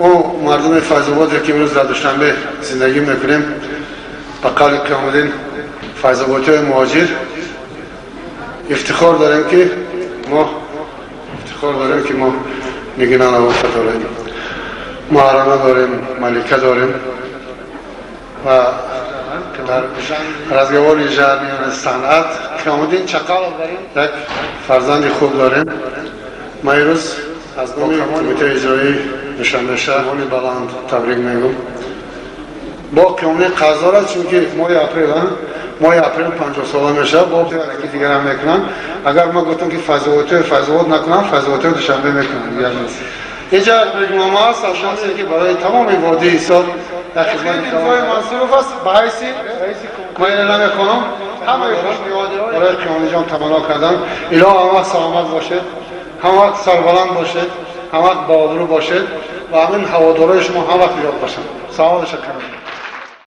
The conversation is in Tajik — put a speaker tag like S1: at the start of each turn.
S1: Мо, мардуми Файзободе, ки имрӯз дар Душанбе зиндагӣ мекунем, ба қавли Қиёмуддин, файзободиҳои муҳоҷир, ифтихор дорем, ки мо ифтихор дорем, ки мо Нигина Навофа дорем, Муҳаррама дорем, Малика дорем ва дар разговори жанри санъат Қиёмуддин Чақалов як фарзанди хуб дорем. Ман имрӯз аз номи Кумитаи иҷроии Душанбе шаҳр баланд табрик мегӯм. Бо Қиёмуддин қарздор аст, чунки моҳи апрел 50-сола мешавад. Бо ки дигарам мекунанд. Агар ма гуфтам, ки файзободиҳои Файзобод накунанд, файзободиҳои Душанбе мекунанд, дигар нест. Инҷа регламо аст аз шахсе, ки барои тамоми водии Ҳисор дар хизмати Мансуров аст. Ба ҳайси ман инро намехонам, ҳамаи барои Қиёмуддинҷон таманно кардам. Илоҳ, ҳама вақт саломат бошед, ҳама вақт сарбаланд бошед, ҳама вақт бообрӯ бошед ва ҳамин ҳаводорои шумо ҳама вақт ёд бошанд. Саломат бошед, Қиёмуддин.